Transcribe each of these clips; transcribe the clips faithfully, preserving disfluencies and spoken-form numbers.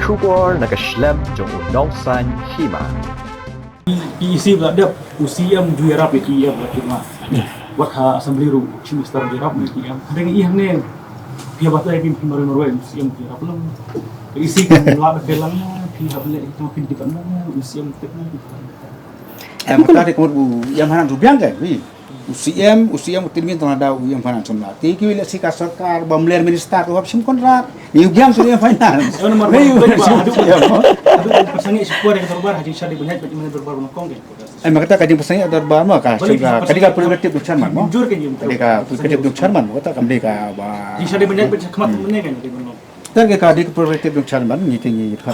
Khubor na ka shlem jong u Nongsaiñ Hima. Pi isi ba dep u C M ju ïarap ïa ki em la ki ma. Wat ha assembly ruh u Chief Minister ju ïarap ïa ki em. Hynrei i hangne phi ba tai phi marwei marwei u C M ju ïarap lang. Isi kan la ba kelang phi ha bele itu phi di kan u C M tip na. Em kata de kumur bu em hanan rubiang kan wi. U C M, u C M u tip min tong da u em finance na. Ti ki wi le si ka sorkar ba mler minister u hap shim kontrak. Ni u biang su em finance. Em mar mar wi u ba adu adu pasangi shukor ïa ka dorbar ha jingshad ïa banyat banyat dorbar ba kong kan. Em kata ka jingpasangi dorbar ma ka. Balik shukor ka dei ka prerogative u chairman ma. Jur ka jing. Ka dei ka prerogative u chairman ma kata kam dei ka ba. Jingshad ïa banyat banyat khmat mane kan. Tang ka dei ka prerogative u chairman ni tingi ka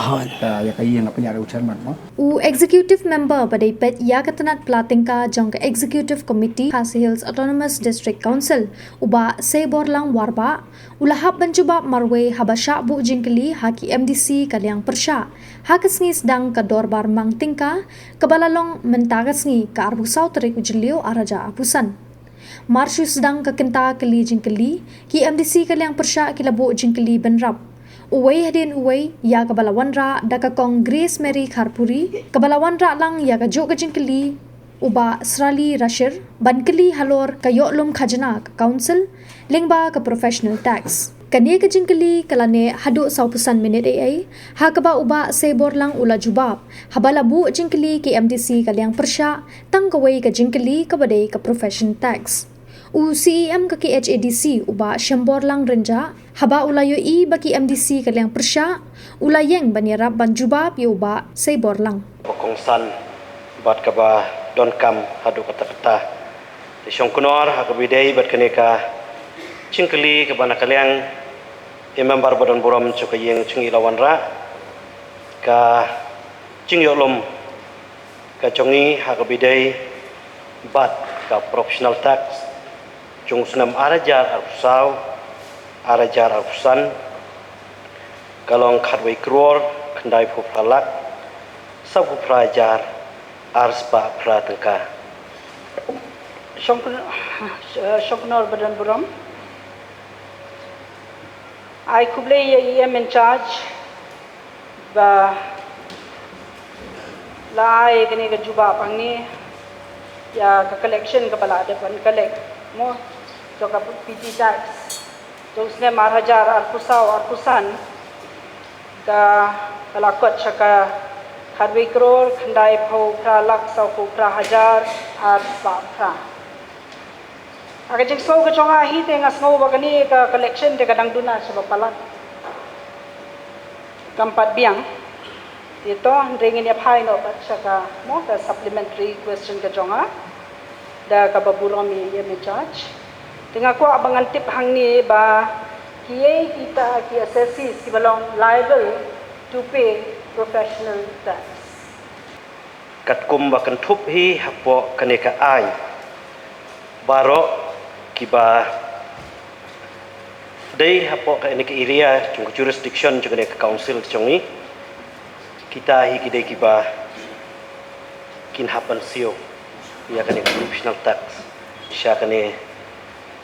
ïa ka ïing apa nya u chairman ma. U Executive Member ba dei peit ïa ka tnat pla tyngka jong ka Executive Committee Khasi Hills Autonomous District Council, u Bah Seiborlang Warbah, u la hap ban jubab marwei haba shah buh jingkylli ha ki M D C ka liang pyrshah ha ka sngi sdang ka dorbar mang tyngka kaba la long mynta ka sngi ka arphew saw tarik u Jylliew ar hajar arphew san. Mar shu sdang ka kynta kylli jingkylli, ki M D C ka liang pyrshah ki la buh jingkylli bynrap uwei hadien uwei, ïa kaba la wanrah da ka Kong Grace Mary Kharpuri, kaba la wanrah lang ïa ka juh ka jingkylli u Bah Srali Rashir ban kylli halor ka ïoh lum khajna ka council lyngba ka professional tax. Kane ka jingkylli ka la neh haduh sawphew san minit ei ei, ha kaba u Bah Seiborlang u la jubab haba la buh jingkylli ki M D C ka liang pyrshah tang kawei ka jingkylli kaba dei ka profession tax. U C E M ka K H A D C u Bah Shemborlang Rynjah, haba u la ïohi ba ki M D C ka liang pyrshah, u la ïeng ban ïarap ban jubab ïa u Bah Seiborlang. Ba kongsan bad kaba donkam haduh katta katta. Te shongknor ha kaba ïadei bad kane ka jingkylli kaba na ka liang i member ba don burom jong ka ïing jong ngi la wanrah ka jingïoh lum ka jong ngi ha kaba ïadei bad ka professional tax jong u snem ar hajar arphew saw, ar hajar arphew san ka long khatwei klur khyndai phew phra lak sawphew phra hajar ar spah phra tyngka. Shongknor, Shongknor ba don burom. Ai khublei ïa i em in charge ba la ai kane ka jubab hangne ïa ka collection kaba la dep ban collect mo jong ka P T tax jong u snem ar hajar arphew saw arphew san ka, ka la kot sha ka khatwei klur khyndai phew phra lak sawphew phra hajar ar spah phra. Ha ka jingsngew ka jong nga hi te nga sngew ba kane ka collection te ka dang duna sha ba palat. Kam pat biang. Te to hynrei ngin ïa phai noh pat sha ka mo ka supplementary question ka jong nga da kaba burom i em in charge. Te nga kwah ba ngan tip hangne ba kiei kita ki assessees kiba long liable to pay professional tax. Katkum ba kynthup hi hapoh kane ka aiñ baroh kiba dei hapoh kane ka area jong ka jurisdiction jong kane ka council jong ngi. Kita hi ki dei kiba kin hap ban siew ïa kane ka professional tax sha kane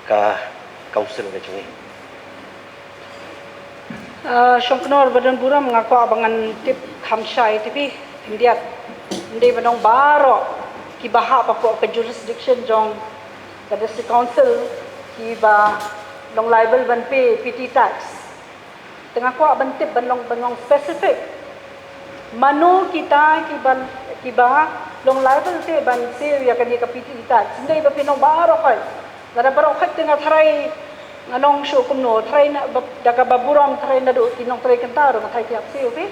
ka council ka jong ngi. Ah, Shongknor ba don burom nga kwah ba ngan tip kham shai tip hi khyndiat. Ndei ba nong baroh kiba hap hapoh ka jurisdiction jong ka district council kiba long liable ban pay P T tax. Te nga kwah ban tip ban long ban long specific. Mano kita kiba kiba long liable te ban siew ïa kane ka P T tax. Ndei ba phi nong baroh khoit. Lada baroh khoit te nga tharai nga nong shu kumno tharai na da kaba burom tharai naduh ki nongtrei kynta ruh nga tharai ki hap siew phi.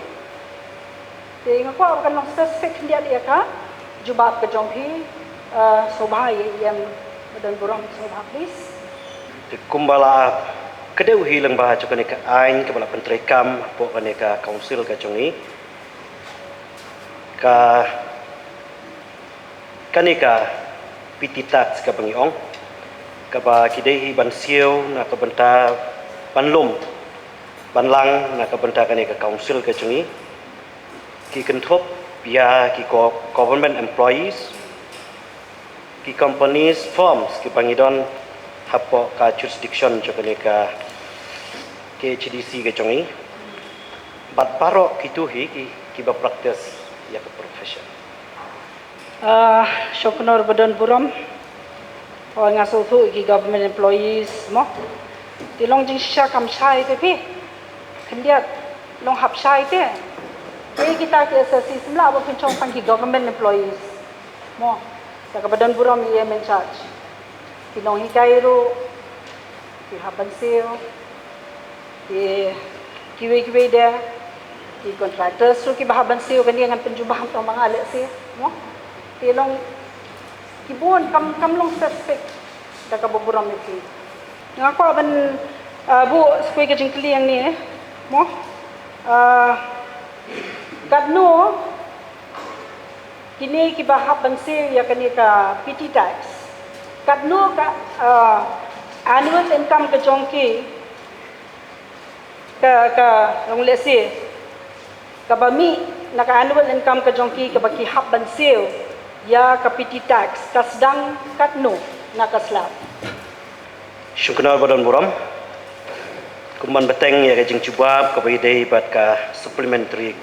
Te nga kwah ba kan long specific khyndiat ïa ka jubab ka jong phi. Sngewbha ïa i em ba don burom sngewbha please. Te kumba la kdew hi lyngba jong kane ka aiñ kaba la pyntreikam hapoh kane ka council ka jong ngi. Ka kane ka P T tax kaba ngi ong kaba ki dei hi ban siew na ka bynta ban lum ban lang na ka bynta kane ka council ka jong ngi. Ki kynthup ïa ki government employees, ki companies, firms kiba ngi don hapoh ka jurisdiction jong kane ka K H A D C ka jong ngi. Bad baroh kito hi ki, kiba practice ïa ka profession. Ah, Shongknor ba don burom. Hooid, nga sngewthuh ki government employees mo. Te long jingshisha kam shai te phi. Khyndiat long hap shai te. Te kita ki S S C symla ba pynshong tang ki government employees mo. Te kaba don burom ïa i M in charge. Ki nonghikai ruh ki hap ban siew. Ki, kiwei kiwei de, ki contractors ruh kiba hap ban siew, kane ngan pynjubab tang ba nga leh siew mo. Te long ki bun, kam, kam long specific da kaba burom ïa ki. Nga kwah ban, ah, buh sa kawei ka jingkylli hangne mo. Ah, katno kine kiba hap ban siew ïa kane ka petty tax, katno ka, ah, annual income ka jong ki, ka, ka long lehse kaba mih na ka annual income ka jong ki kaba ki hap ban siew ïa ka petty tax, ka sdang katno na ka slap? Shongknor ba don burom. Kum ban bteng ïa ka jingjubab kaba ïadei bad ka supplementary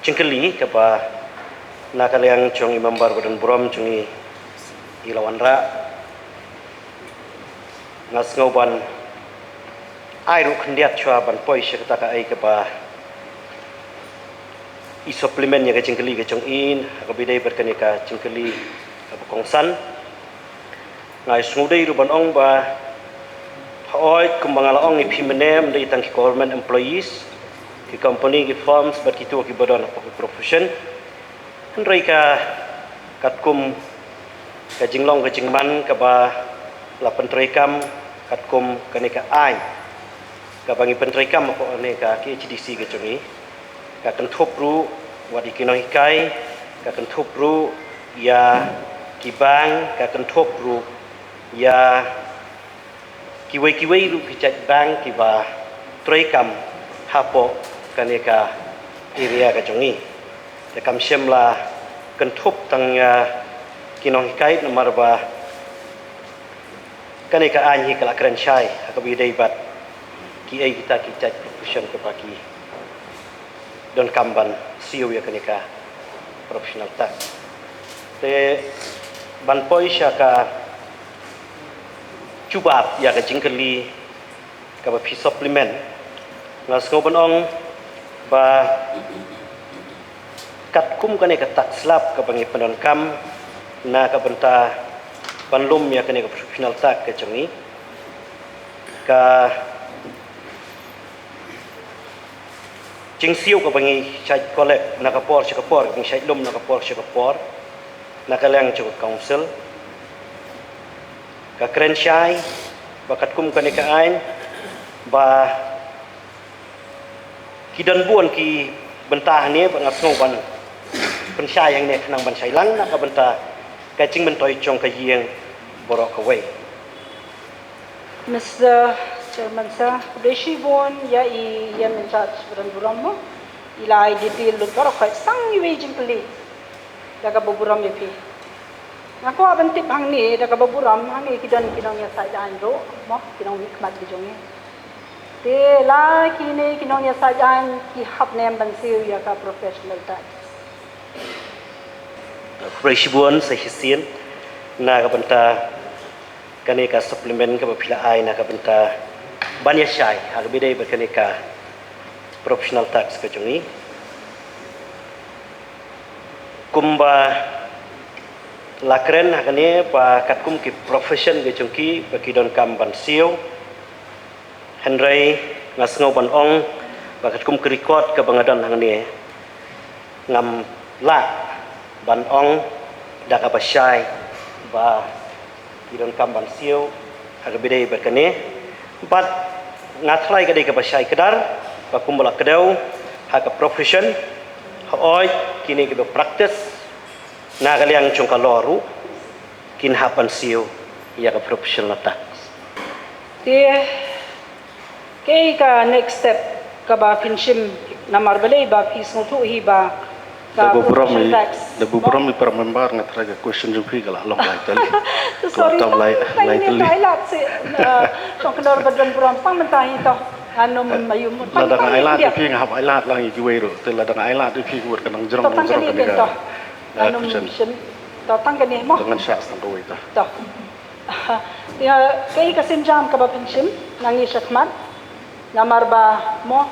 jingkylli kaba na ka liang jong i member ba don burom jong i, i Lawan Rah, nga sngew ban ai ruh khyndiat shuwa ban poi sha kata kaei kaba i supplement ïa ka jingkylli ka jong i, ha kaba ïadei bad kane ka jingkylli kaba kongsan. Nga sngew dei ruh ban ong ba hooid, kumba nga la ong ïa phi mynne, ym dei tang ki government employees, ki company, ki firms bad kito kiba don hapoh ki profession. Hynrei ka, katkum ka jinglong ka jingman kaba la pyntreikam katkum kane ka aiñ kaba ngi pyntreikam hapoh kane ka K H A D C ka jong i, ka kynthup ruh wat ïa ki nonghikai, ka kynthup ruh ïa ki bank, ka kynthup ruh ïa kiwei kiwei ruh ki jait bank kiba treikam hapoh kane ka area ka jong i. Te kam shym la kynthup tang ïa ki nonghikai, namar ba kane ka aiñ hi ka la kren shai ha kaba ïadei bad kiei kita ki jait profession kiba ki donkam ban siew ïa kane ka professional tax. Te ban poi sha ka jubab ïa ka jingkylli kaba phi supplement, nga sngew ban ong ba katkum kane ka tax slab kaba ngi pyndonkam na ka bynta ban lum ïa kane ka professional tax ka jong ngi, ka jingsiew kaba ngi shait collect na ka por sha ka por, ngi shait lum na ka por sha ka por na ka liang jong ka council, ka kren shai ba katkum kane ka aiñ ba ki don bun ki bynta hangne, ba nga sngew ban pynshai hangne khnang ban shai lang na ka bynta ka jingmyntoi jong ka ïing baroh kawei. Mister Chairman Sir, khublei shibun ïa i M in charge ba don burom mo. I la ai detail lut baroh, khublei shibun, iwei i jingkylli da kaba burom ïa phi. Nga kwah ban tip hangne da kaba burom, hangne ki don ki nongïasaid aiñ ruh mo, ki nongmihkhmat ki jong ngi. Te la kine ki nongïasaid aiñ ki hap ne em ban siew ïa ka professional tax? Khublei shibun sa shisien na ka bynta kane ka supplement kaba phi la ai na ka bynta ban ïa shai ha kaba ïadei bad kane ka professional tax ka jong ngi. Kumba la kren ha kane ba katkum ki profession ka jong ki ba ki donkam ban siew. Hynrei nga sngew ban ong ba katkum ki record kaba nga don hangne, ngam lah ban ong da kaba shai ba ki donkam ban siew ha kaba ïadei bad kane. Bad nga tharai ka dei kaba shai kdar ba kumba la kdew ha ka profession, hooid, kine kiba practice na ka liang jong ka law ruh kin hap ban siew ïa ka professional tax. Te kaei ka next step kaba phin shim, namar balei ba phi sngewthuh hi ba ka professional tax? Da ba burom i para member, nga tharai ka question jong phi ka la long lai tylli. Sorry, tam lai, lai tylli. Ai lad si, uh, Shongknor ba don burom, tang mynta hi to. Ngan ym ïa mut. Lada nga ai lad ïa phi, nga hap ai lad lang ïa kiwei ruh. Te lada nga ai lad ïa phi, ka mut ka nang jrong, to tang kane jrong kane phi, ka, to. Ngan ym shim. To tang kane mo. Te ngan shah tang kawei, to. To. Ïa, kaei ka sienjam kaba phin shim na ngi shakhmat? Namar ba mo,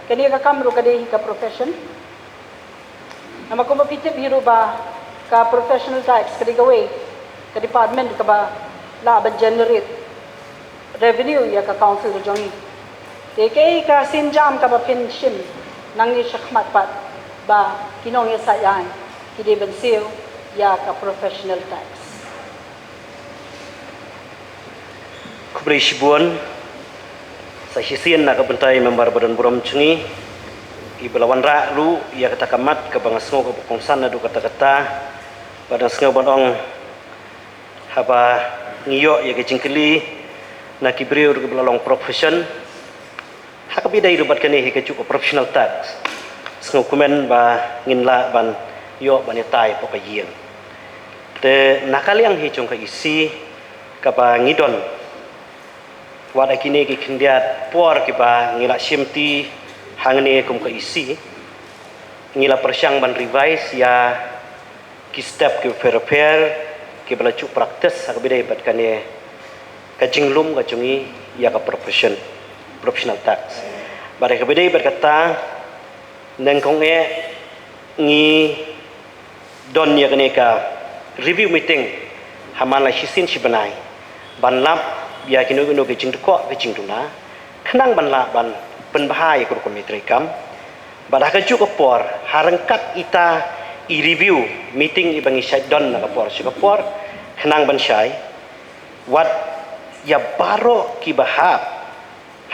kane ka kam ruh ka dei ka profession. Namar kumba phi tip hi ruh ba ka professional tax ka dei kawei ka department kaba lah ban generate revenue ïa ka council ka jong ngi. Te kaei ka sienjam kaba phin shim na ngi shakhmat pat ba ki nongïasaid aiñ ki dei ban siew ïa ka professional tax? Khublei shibun. Sa shisien na ka bynta i member ba don burom jong ngi, iba la wanrah ruh ïa kata ka mat kaba nga sngew kaba kongsan naduh katta katta, ba dang sngew ban ong, haba ngi ïoh ïa ka jingkylli na ki briew ruh kiba la long profession, ha kaba ïadei ruh bad kane hi kajuh ka professional tax, sngewkmen ba ngin lah ban ïoh ban ïatai hapoh ka ïing. Te na ka liang hi jong ka E C kaba ngi don, wat ha kine ki khyndiat por kiba ngi la shimti hangne kum ka E C, ngi la pyrshang ban revise ïa ki step ki pher pher kiba la ju practice ha kaba ïadei bad kane ka jinglum ka jong ngi ïa ka profession, professional tax. Bad ha kaba ïadei bad kata, nyngkong eh ngi don ïa kane ka review meeting ha man la shisien shi bnai ban lap ïa kino kino ki jingdkoh ki jingduna, khnang ban lah ban pynbha ïa ka rukom ïatreikam. Bad ha kajuh ka por, ha ryngkat ita i review meeting iba ngi shait don na ka por sha ka por, khnang ban shai wat ïa baroh kiba hap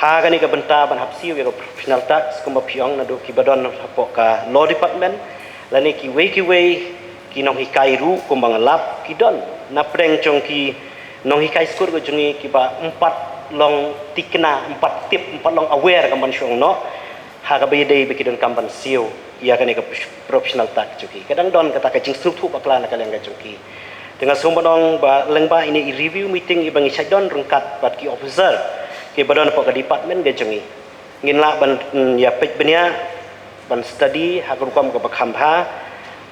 ha kane ka bynta ban hap siew ïa ka professional tax, kumba phi ong, naduh kiba don hapoh ka law department lane kiwei kiwei ki nonghikai ruh, kumba nga lap, ki don napdeng jong ki nonghikai skul ka jong ngi kiba ym pat long thikna, ym pat tip, ym pat long aware, kumban shu ong noh, ha kaba ïadei ba ki donkam ban siew ïa kane ka professional tax jong ki. Ka dang don kata ka jingsngewthuh bakla na ka liang ka jong ki. Te nga sngew ban ong ba lyngba ine i review meeting iba ngi shait don ryngkat bad ki officer kiba don hapoh ka department ka jong ngi, ngin lah ban, mm, ïa peit bniah, ban study ha ka rukom kaba kham bha.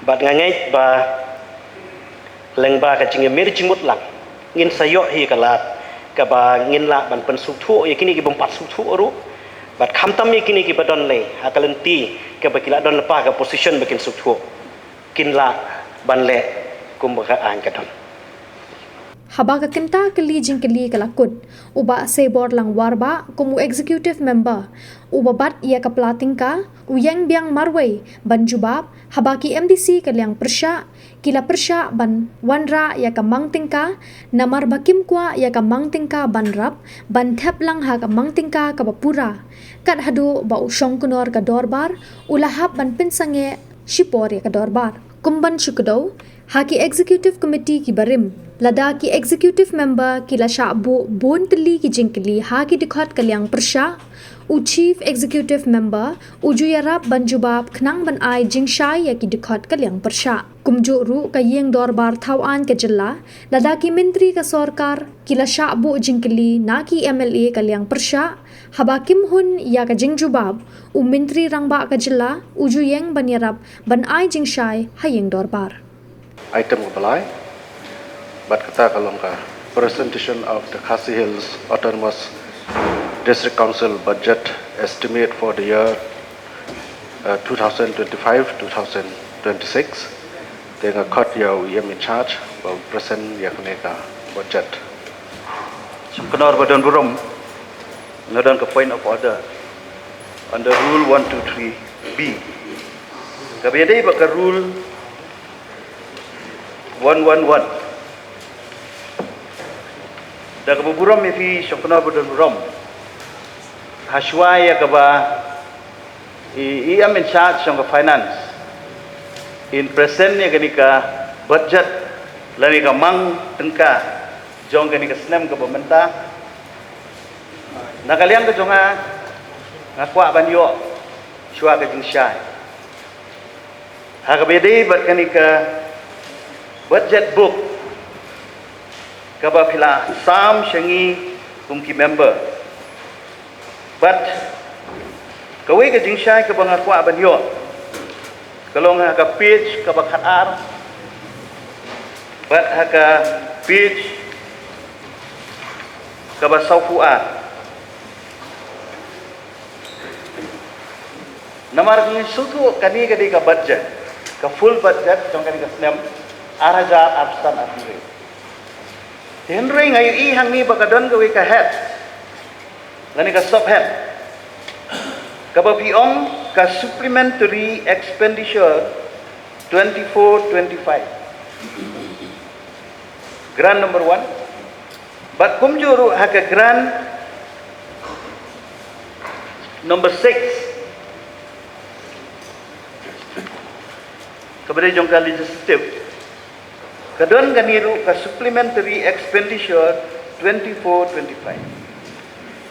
Bad nga ngeit ba lyngba ka jingïamir jingmut lang, ngin sa ïoh hi ka lad kaba ngin lah ban pynsngewthuh ïa kine ki bym pat sngewthuh ruh, bad khamtam ïa kine kiba don lei ha ka lynti kaba ki la don lypa, ka position ba kin sngewthuh, kin lah ban leh kumba ka aiñ ka don. Haba ka kynta kylli jingkylli ka la kut, u Bah Seibor Langwar Bah, kum u executive member uba bat ïa ka pla tyngka, u ïeng biang marwei ban jubab, haba ki M D C ka liang pyrshah ki la pyrshah ban wanrah ïa ka mang tyngka, namar ba kim kwah ïa ka mang tyngka ban rap, ban thep lang ha ka mang tyngka kaba pura. Kat haduh ba u shongknor ka dorbar u la hap ban pynsangeh shipor ïa ka dorbar. Kumban shu kdew, ha ki executive committee kiba rim, lada ki executive member ki la shah buh bun tylli ki jingkylli ha ki dkhot ka liang pyrshah, u chief executive member u ju ïarap ban jubab khnang ban ai jingshai ïa ki dkhot ka liang pyrshah. Kumjuh ruh ka ïing dorbar thaw aiñ ka jylla, lada ki myntri ka sorkar ki la shah buh jingkylli na ki M L A ka liang pyrshah, haba kim hun ïa ka jingjubab, u Myntri Rangbah ka jylla u ju ïeng ban ïarap ban ai jingshai ha ïing dorbar. Item kaba lai, bad kata ka long ka presentation of the Khasi Hills Autonomous District Council budget estimate for the year, uh, two thousand twenty-five, two thousand twenty-six. Te nga khot ïa u E M in charge ba u present ïa kane ka budget. Shongknor ba don burom, nga don ka point of order under rule one two three B. Kaba ïadei bad ka rule one one one. Da kaba burom ïa phi shongknor ba don burom, hashwa ïa kaba i, i E M in charge jong ka finance in present ïa kane ka budget lane ka mang tyngka jong kane ka snem kaba mynta, na ka liang ka jong nga, nga kwah ban ïoh shuwa ka jingshai ha kaba ïadei bad kane ka budget book kaba phi la sam sha ngi kum ki member. Bad kawei ka jingshai kaba nga kwah ban ïoh ka long ha ka page kaba khatar bad ha ka page kaba sawphew ar. Namar ngi sngewthuh kane ka dei ka budget, ka full budget jong kane ka snem ar hajar arphew san arphew hynriew. Te hynrei nga ïohi hangne ba ka don kawei ka head lane ka sub head kaba phi ong ka supplementary expenditure twenty-four twenty-five, grant number one. Bad kumjuh ruh ha ka grant number six kaba dei jong ka legislative, ka don kane ruh ka supplementary expenditure twenty-four twenty-five.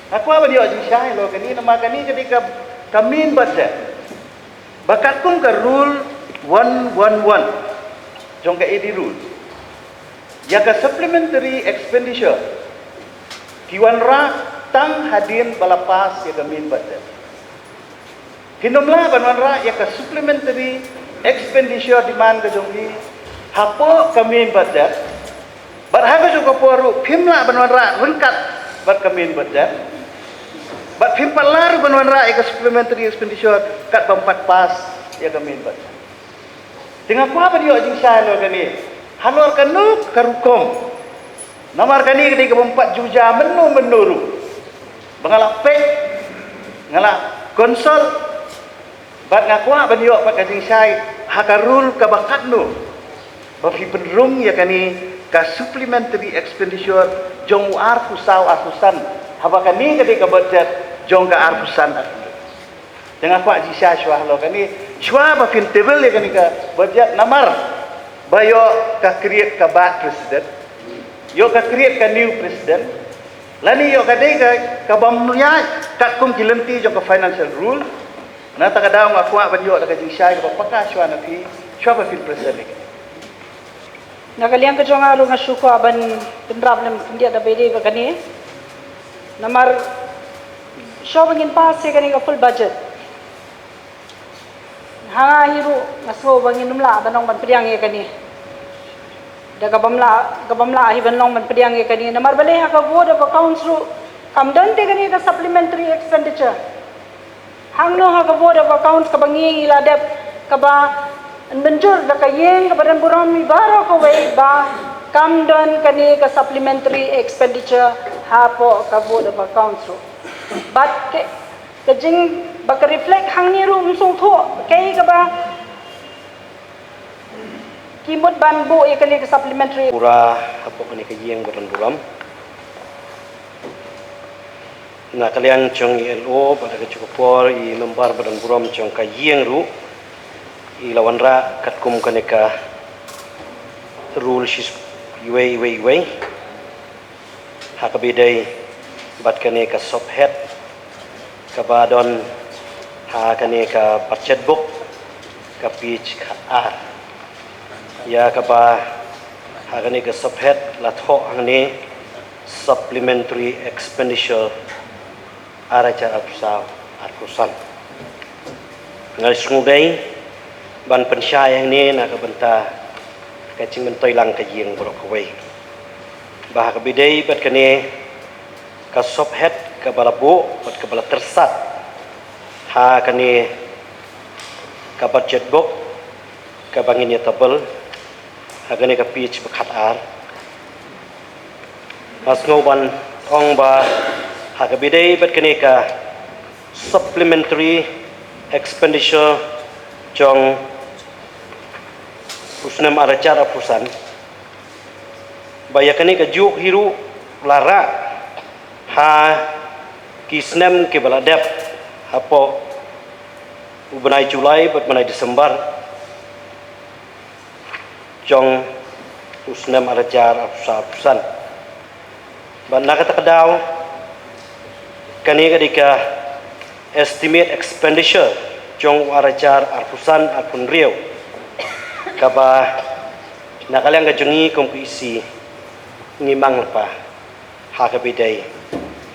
Nga kwah ban ïoh jingshai halor kane namar kane ka dei ka, ka main budget. Ba katkum ka rule one one one jong ka A D rule, ïa ka supplementary expenditure ki wanrah tang hadien ba la pass ïa ka main budget. Phin ym lah ban wanrah ïa ka supplementary expenditure demand ka jong phi hapoh ka main budget. Bad ha kajuh ka por ruh phim lah ban wanrah ryngkat bad ka main budget. Bad phim pat lah ruh ban wanrah ïa ka supplementary expenditure kat bym pat pass ïa ka main budget. Te nga kwah ban ïoh jingshai halor kane, halor kano ka rukom. Namar kane ka dei kaba ym pat ju jia mynno mynno ruh. Ba nga la peit, nga la consult, bad nga kwah ban ïoh pat ka jingshai ha ka rule kaba katno ba phi pynrung ïa kane ka supplementary expenditure jong u arphew saw arphew san, haba kane ka dei ka budget jong ka arphew san arphew hynriew. Te nga kwah jingshai shuwa halor kane, shuwa ba phin table ïa kane ka budget namar ba ïoh ka create ka bad precedent, ïoh ka create ka new precedent, lane ïoh ka dei ka, ka bym ïaid katkum ki lynti jong ka financial rule. Na kata ka daw nga kwah ban ïoh da ka jingshai kaba paka shuwa na phi, shuwa ba phin present ïa kane. Na ka liang ka jong nga ruh nga shu kwah ban pynrap lem khyndiat da ba ïadei bad kane. Namar shuwa ba ngin pass ïa kane ka full budget, ha nga hi ruh nga sngew ba ngin ym lah ban long ban pdiang ïa kane. Da ka bym lah, ka bym lah hi ban long ban pdiang ïa kane. Namar balei ha ka vote of accounts ruh kam don te kane ka supplementary expenditure. Hangno ha ka vote of accounts kaba ngi ngi la dep kaba mynjur da ka ïing kaba don burom hi baroh kawei ba kam don kane ka supplementary expenditure hapoh ka vote of accounts ruh. Bad ka, ka jing ba ka reflect hangne ruh ym sngewthuh kaei kaba ki mut ban buh ïa kane ka supplementary. Pura hapoh kane ka ïing ba don burom. Na ka liang jong i L O bad ha kajuh ka por i member ba don burom jong ka ïing ruh i la wanrah katkum kane ka rule shi iwei iwei iwei. Ha kaba ïadei bad kane ka sub head kaba don ha kane ka budget book ka page khatar. Ïa kaba ha kane ka sub head la thoh hangne supplementary expenditure ar hajar arphew saw arphew san. Nga sngewdei ban pynshai hangne na ka bynta ka jingmyntoi lang ka ïing baroh kawei. Ba ha kaba ïadei bad kane ka sub head kaba la buh bad kaba la tyrsad ha kane ka budget book kaba ngin ïa table ha kane ka page ba khatar. Nga sngew ban ong ba ha kaba ïadei bad kane ka supplementary expenditure jong u snem ar hajar arphew san, ba ïa kane kajuh hi ruh la rah ha ki snem kiba la dep hapoh u bnai July bad bnai December jong u snem ar hajar arphew saw arphew san. Bad na kata ka daw kane ka dei ka estimate expenditure jong u ar hajar arphew san arphew hynriew kaba na ka liang ka jong ngi kum ka E C ngi mang lypa ha kaba ïadei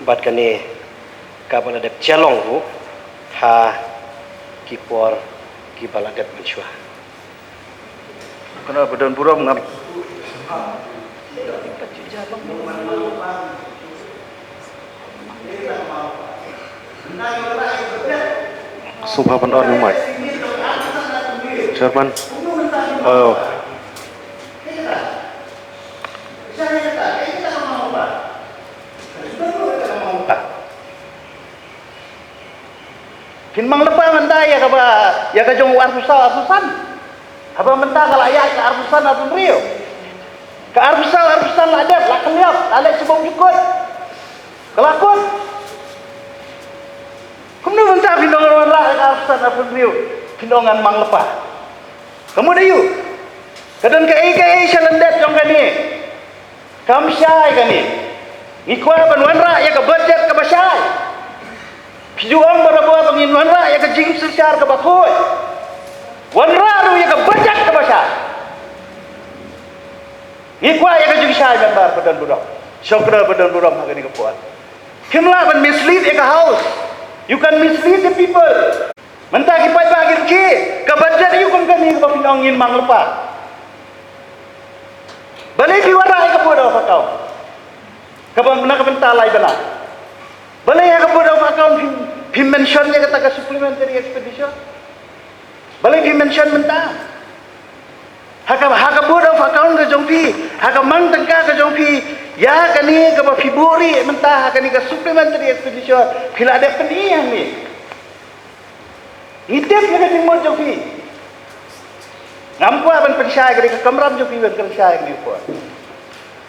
bad kane Kaba la dep jalong ruh ha ki por kiba la dep mynshuwa. Kano ba don burom ngam. Sngewbha ban on mic. Chairman. Oh. Phin mang lypa mynta ïa kaba, ïa ka jong u arphew saw arphew san. Haba mynta ka la ïaid ka arphew san arphew hynriew. Ka arphew saw arphew san la dep, la kynriap, la leit sha bong jukut. Ka la kut. Kumno mynta phin ong ngan wanrah ïa ka arphew san arphew hynriew, phin ong ngan mang lypa. Ka mut aïu? Ka don kaei kaei sha lyndet jong kane. Kam shai kane. Ngi kwah ban wanrah ïa ka budget kaba shai. Phi ju ong barabor ba ngin wanrah ïa ka jingsynshar kaba khuid. Wanrah ruh ïa ka budget kaba shai. Ngi kwah ïa ka jingshai, member ba don burom. Shongknor ba don burom ha kane ka por. Phim lah ban mislead ïa ka House. You can mislead the people. Mynta ki paidbah ki rkhie, ka budget aïu kum kane kaba phin ong ngin mang lypa. Balei phi wanrah ïa ka vote of account? Kaba na ka bynta lai bnai. Balei ha ka vote of account phi, phi mention ïa kata ka supplementary expenditure? Balei phi mention mynta? Ha ka, ha ka vote of account ka jong phi, ha ka mang tyngka ka jong phi, ïa kane kaba phi buhrieh mynta ha kane ka supplementary expenditure, phi la dep pyni hangne. Ngi tip ïa ka jingmut jong phi. Ngam kwah ban pynshai ka dei ka kamram jong phi ban pynshai ka dei ka por.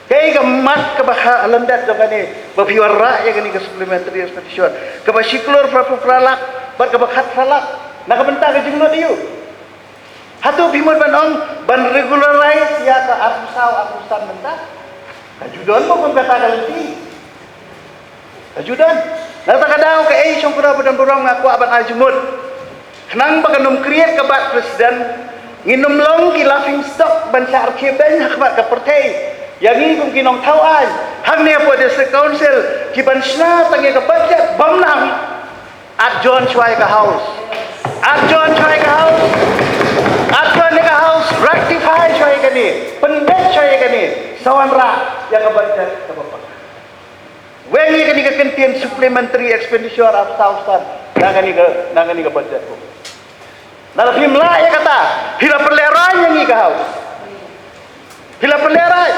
Kaei ka mat kaba ha lyndet jong kane ba phi wanrah ïa kane ka supplementary expenditure kaba shi klur phra phew phra lak bad kaba khatphra lak na ka bynta ka jinglut aïu? Hato phi mut ban ong ban regularize ïa ka arphew saw arphew san mynta? Ka ju don mo kum kata ka lynti. Ka ju don. Na kata ka daw kaei Shongknor ba don burom nga kwah ban ai jingmut. Khnang ba kan ym create ka bad president, ngin ym long ki laughing stock ban shah rkhie beiñ ha khmat ka pyrthei ïa ngi kum ki nongthaw aiñ hangne hapoh District Council, ki ban shna tang ïa ka budget bym nang. At John shuwa ïa ka House. At John shuwa ïa ka House. At John ïa ka House, rectify shuwa ïa kane. Pynbeit shuwa ïa kane. Sa wanrah ïa ka budget kaba paka. Weng ïa kane ka kyntien supplementary expenditure of thousand na kane ka, na kane ka budget book. Lada phim lah ïa kata, phi la pynlehraiñ ïa ngi ka House. Phi la pynlehraiñ,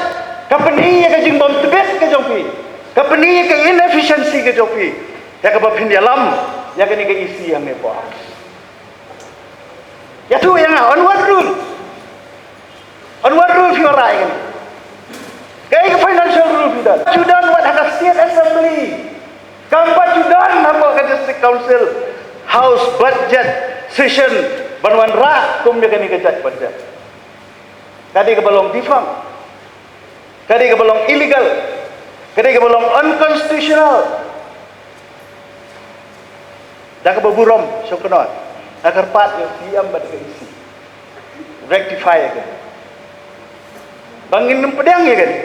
ka pyni ïa ka jingbymtbit ka jong phi, ka pyni ïa ka inefficiency ka jong phi, ïa kaba phin ïalam ïa kane ka E C hangne hapoh House. Ïathuh ïa nga, on what rule? On what rule phi wanrah ïa kane? Kaei ka financial rule phi don? Ju don wat ha ka State Assembly. Kam pat ju don hapoh ka District Council House budget session ban wanrah kum ïa kane ka jait budget. Ka dei kaba long defunct. Ka dei kaba long illegal. Ka dei kaba long unconstitutional. Da kaba burom Shongknor nga kyrpad ïa u C M bad ka E C, rectify ïa kane. Ba ngin ym pdiang ïa kane.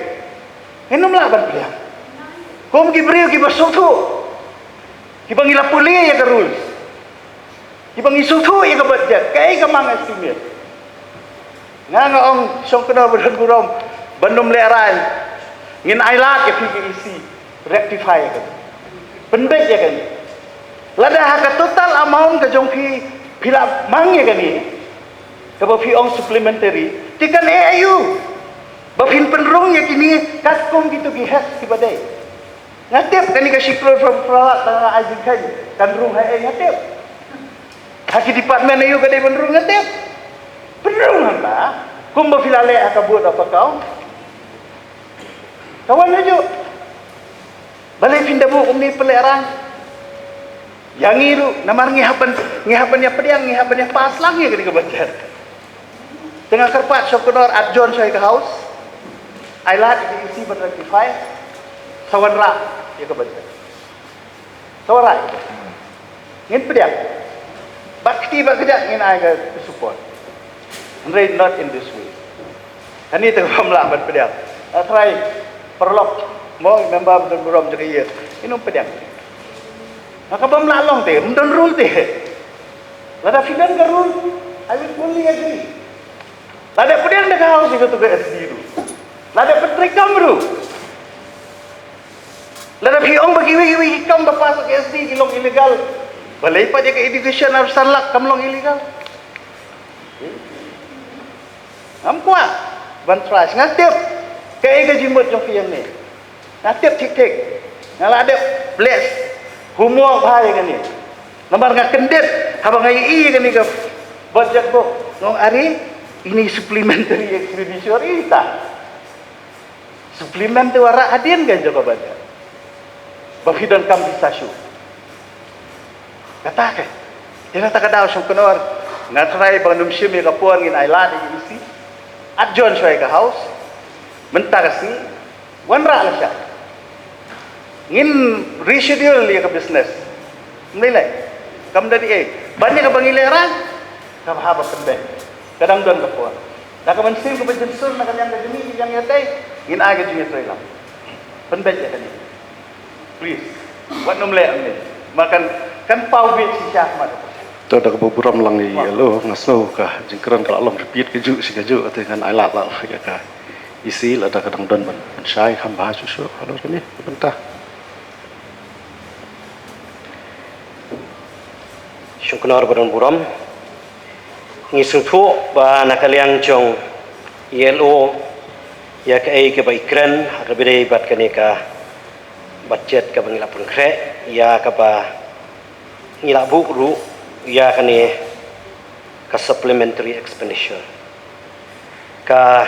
Ngin ym lah ban pdiang. Kum ki briew kiba sngewthuh, kiba ngi la pule ïa ka rules, kiba ngi sngewthuh ïa ka budget, kaei ka mang estimate. Nga nga ong Shongknor ba don burom, ban ym lehraiñ, ngin ailad ïa phi ka E C, rectify ïa kane. Pynbeit ïa kane. Lada ha ka total amount ka jong phi, phi la mang ïa kane, kaba phi ong supplementary, te kan eh aïu ba phin pynrung ïa kine katkum kito ki heads kiba dei? Nga tip kane ka shi klur phra phew phra lak, tang ai jingkheiñ kan rung ha ei, nga tip. Ha ki department aïu ka dei ban rung, nga tip. Pynrung hangta kumba phi la leh ha ka Board of Account. Ka wan hajuh. Balei phin da buh kumne pynlehraiñ ïa ngi ruh? Namar ngi hap ban, ngi hap ban ïa pdiang, ngi hap ban ïa pass lang ïa kane ka budget. Te nga kyrpad Shongknor, at John shuwa ïa ka House, ailad ïa ka E C ban rectify, sa wanrah ïa ka budget. Sa wanrah ïa ka budget. Ngin pdiang. Bad kti bad kjat ngin ai ka support. Hynrei not in this way. Hangne te bym lah ban pdiang. Nga tharai paralok mo, member ba don burom jong ka ïa, ngin ym pdiang. Nga ka bym lah long te, ym don rule te. Lada phi don ka rule, I will fully agree. Lada pdiang da ka house ïa katu ka S D ruh. Lada pyntrei kam ruh. Lada phi ong ba kiwei kiwei ki kam ba pass ka S D ki long illegal. Balei pat ïa ka education ar san lak kam long illegal. Ngam kwah ban try, nga tip kaei ka jingmut jong phi ïa kane. Nga tip thik thik. Nga la dep bless homework bha ïa kane. Namar nga kyndit haba nga ïohi ïa kane ka budget book, nga ong, are, ine i supplementary expenditure ita. Supplement te wanrah hadien ka jong ka budget. Ba phi donkam pisa shuh. Kata ka, ïa kata ka daw Shongknor, nga try ban ym shim ïa ka por, ngin ailad ïa ka E C. At jon shuwa ïa ka house. Mynta ka sngi wanrah lashai. Ngin reschedule ïa ka business. Ym lei lei. Kam da dei ei. Ban ïa kaba ngi leh rang, kaba haba pynbeit. Ka dang don ka por. Da ka mynsiem kaba jynjar na ka liang ka jong ngi, ka liang ïa dei, ngin ai ka jingïatreilang. Pynbeit ïa kane. Please. Wat nym leh ym lei. Ma kan, kan paw beit shisha ma ka. To da kaba burom lang ïa i L O, nga sngew ka jingkren ka la long repeat kajuh shi kajuh, te ngan ailad lah ïa ka E C lada ka dang don ban, ban shai kham bha shuh shuh halor kane ka bynta. Shongknor ba don burom. Ngi sngewthuh ba na ka liang jong i L O ïa kaei kaba i kren ha kaba ïadei bad kane ka budget kaba ngi la pynkhreh, ïa kaba ngi la buh ruh ïa kane ka supplementary expenditure. Kaba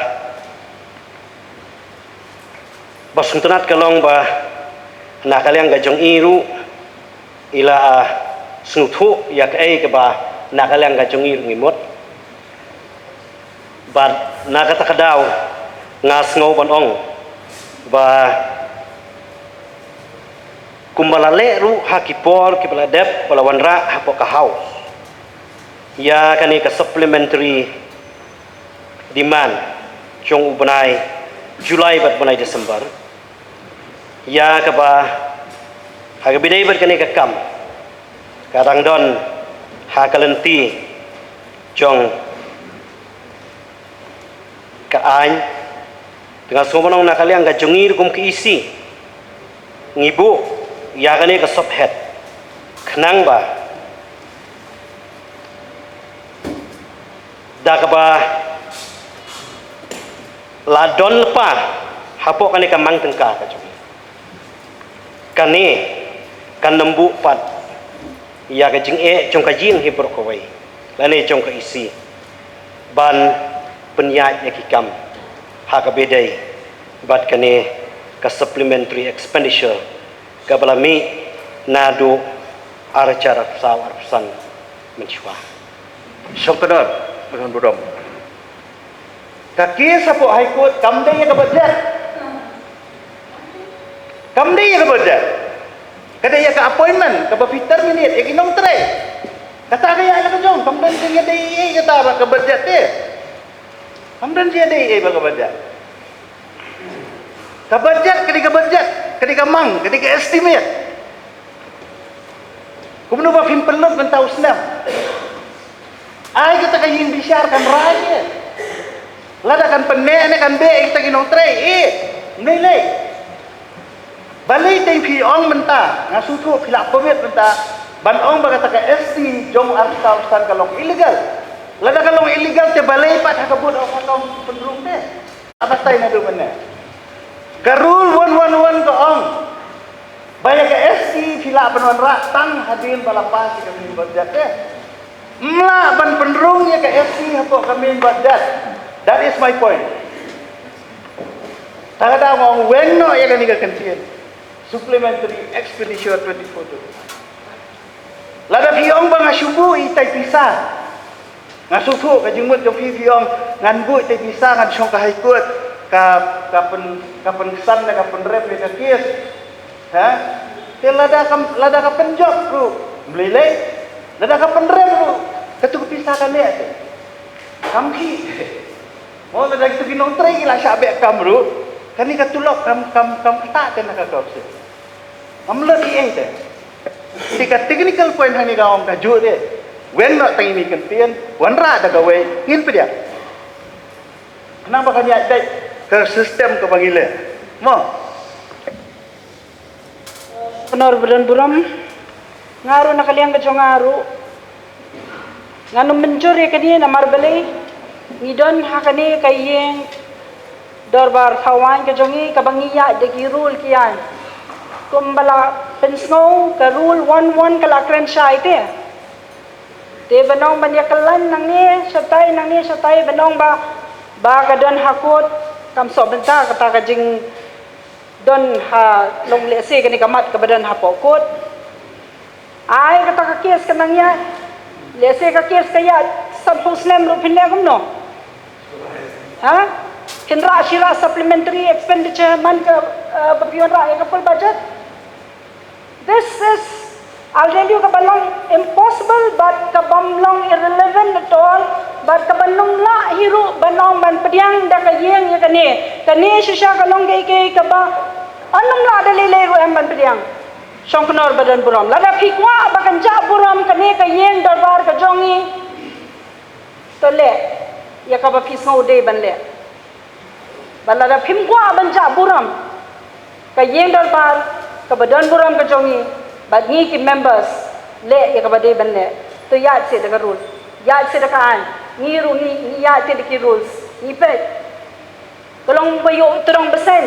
sngewtynnat ka long ba na ka liang ka jong i ruh i la, ah, sngewthuh ïa kaei kaba na ka liang ka jong i ruh ngi mut. Bad na kata ka daw nga sngew ban ong ba kumba la leh ruh ha ki por kiba la dep ba la wanrah hapoh ka house ïa kane ka supplementary demand jong u bnai July bad bnai December. Ïa kaba ha kaba ïadei bad kane ka kam ka dang don ha ka lynti jong ka aiñ. Te nga sngew ban ong na ka liang ka jong ngi ruh kum ka E C ngi buh ïa kane ka sub head khnang ba da kaba la don lypa hapoh kane ka mang tyngka ka jong ngi. Kane kan ym buh pat ïa ka jingeh jong ka ïing hi baroh kawei lane jong ka E C ban pynïaid ïa ki kam ha kaba ïadei bad kane ka supplementary expenditure kaba la mih naduh ar hajar arphew saw arphew san mynshuwa. Shongknor ba don burom. Ka case hapoh High Court kam dei ïa ka budget. Kam dei ïa ka budget. Ka dei ïa ka appointment kaba phi terminate ïa ki nongtrei. Kata ka ïa la ka jong, kam don jingïadei ei ei kata bad ka budget te. Kam don jingïadei ei ei bad ka budget. Ka budget ka dei ka budget, ka dei ka mang, ka dei ka estimate. Kumno ba phim pynlut mynta u snem? Ai kata ka ïing bishar kan rai ïa. Lada kan pynneh ne kan beh ïa kita ki nongtrei, eh, ym lei lei. Balei te phi ong mynta, nga sngewthuh phi la commit mynta ban ong ba kata ka S C jong arphew san ka long illegal. Lada ka long illegal te balei pat ha ka bud of account pynrung te? Aba tai naduh mynne. Ka rule one one one ka ong ba ïa ka S C phi lah ban wanrah tang hadien ba la pass ïa ka main budget te. Ym lah ban pynrung ïa ka S C hapoh ka main budget. That is my point. Tang da nga ong weng noh ïa kane ka kyntien. Supplementary expenditure twenty-four twenty-five. Lada phi ong ba nga shu buh itai pisa. Nga shu buh ka jingmut jong phi, phi ong ngan buh itai pisa, ngan shong ka High Court ka, ka pyn, ka pynksan ne ka pynrem ïa ka case. Ha? Te lada ka, lada ka pynjop ruh, ym lei lei. Lada ka pynrem ruh, katu ka pisa ka neh te. Kam khih. Mo lada kitu ki nongtrei ki la shah beh kam ruh, kane ka tulop kam, kam, kam ktah te na ka corruption. Ngam lut ei ei te. Te ka technical point hangne ka ong ka juh de. Wen noh tang ine i kyntien, wanrah da kawei, ngin pdiang. Khnang ba kan ïaid beit ka system kaba ngi leh. Mo. Knorr ba don burom, nga ruh na ka liang ka jong nga ruh ngan ym mynjur ïa kane namar balei ngi don ha kane ka ïing dorbar thawaiñ ka jong ngi kaba ngi ïaid da ki rule ki aiñ. Kumba la pynsngew ka rule one one ka la kren shai te. Te ban ong ban ïa kyllaiñ nangne shatai nangne shatai ban ong ba, ba ka don ha court kam sop bynta kata ka jing don ha long lehse kane ka mat kaba don hapoh court. Ai kata ka case ka nang ïaid. Lehse ka case ka ïaid sanphew snem ruh phin leh kumno? Ha? Phin rah shi rah supplementary expenditure man ka, eh, ba phi wanrah ïa ka full budget. This is, I'll tell you, kaba long impossible, but kaba long irrelevant at all, but kaba long lah hi ruh ban ong ban pdiang da ka ïing ïa kane. Kane shisha ka long kaei kaei kaba long lah da lei lei ruh em ban pdiang. Shongknor ba don burom. Lada phi kwah ba kan jah burom kane ka ïing dorbar ka jong ngi, to leh ïa kaba phi sngew dei ban leh. Bad lada phim kwah ban jah burom ka ïing dorbar kaba don burom ka jong ngi, bad ngi ki members leh ïa kaba dei ban leh, to ïaid seh da ka rule, ïaid seh da ka aiñ. Ngi ruh ngi, ngi ïaid seh da ki rules, ngi peit. Ka long ba ïoh tyrong bseiñ.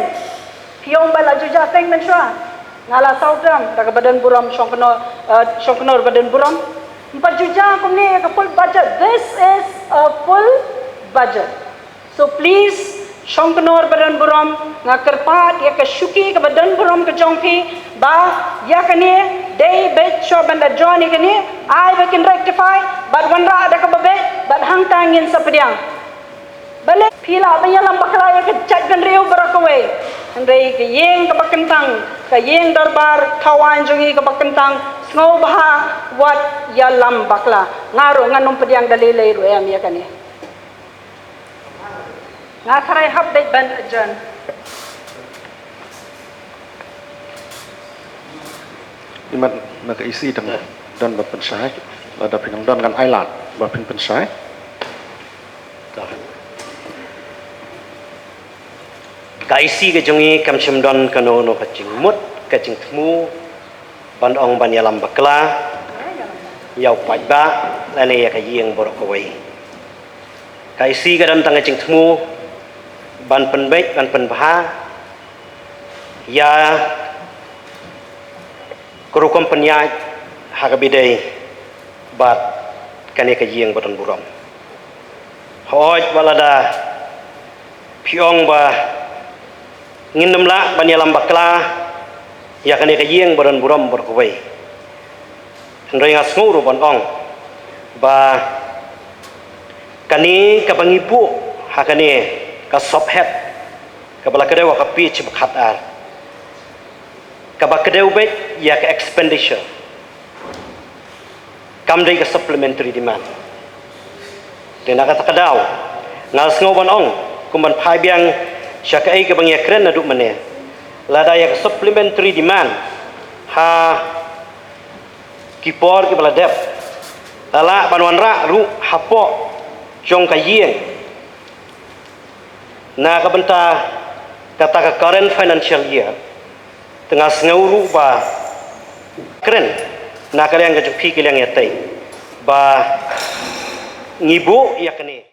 Phi ong ba la ju jah teng mynshuwa. Nga la saw term da kaba don burom Shongknor, eh, Shongknor ba don burom. Ym pat ju jah kumne ïa ka full budget. This is a full budget. So please, Shongknor ba don burom, nga kyrpad ïa ka shuki kaba don burom ka jong phi, ba ïa kane dei beit shuwa ban da join ïa kane, ai ba kin rectify, bad wanrah da kaba beit, bad hangta ngin sa pdiang. Balei phi lah ban ïalam bakla ïa ka jaitbynriew baroh kawei, hynrei ka ïing kaba kyntang, ka ïing dorbar thawaiñ jong ngi kaba kyntang, sngewbha wat ïalam bakla. Nga ruh ngan ym pdiang da lei lei ruh em ïa kane. Nga tharai hap beit ban adjourn. Imat na ka E C dang don ba pynshai, lada phi nang don ngan ailad ba phin pynshai. Ka E C ka jong ngi kam shym don kano kano ka jingmut ka jingthmu ban ong ban ïalam bakla ïa u paidbah lane ïa ka ïing baroh kawei. Ka E C ka don tang ka jingthmu ban pynbeit ban pynbha ïa ka rukom pynïaid ha kaba ïadei bad kane ka ïing ba don burom. Hooid, wat lada phi ong ba ngin ym lah ban ïalam bakla ïa kane ka ïing ba don burom baroh kawei, hynrei nga sngew ruh ban ong ba kane kaba ngi buh ha kane ka sophet kaba la kdew ha ka page ba khatar, kaba kdew beit ïa ka expenditure, kam dei ka supplementary demand. Te na kata ka daw nga sngew ban ong, kum ban phai biang sha kaei kaba ngi ïakren naduh mynne, lada ïa ka supplementary demand ha ki por kiba la dep la lah ban wanrah ruh hapoh jong ka ïing na ka bynta kata ka current financial year, te nga sngew ruh ba kren na ka liang ka jong phi ka liang ïatei ba ngi buh ïa kane.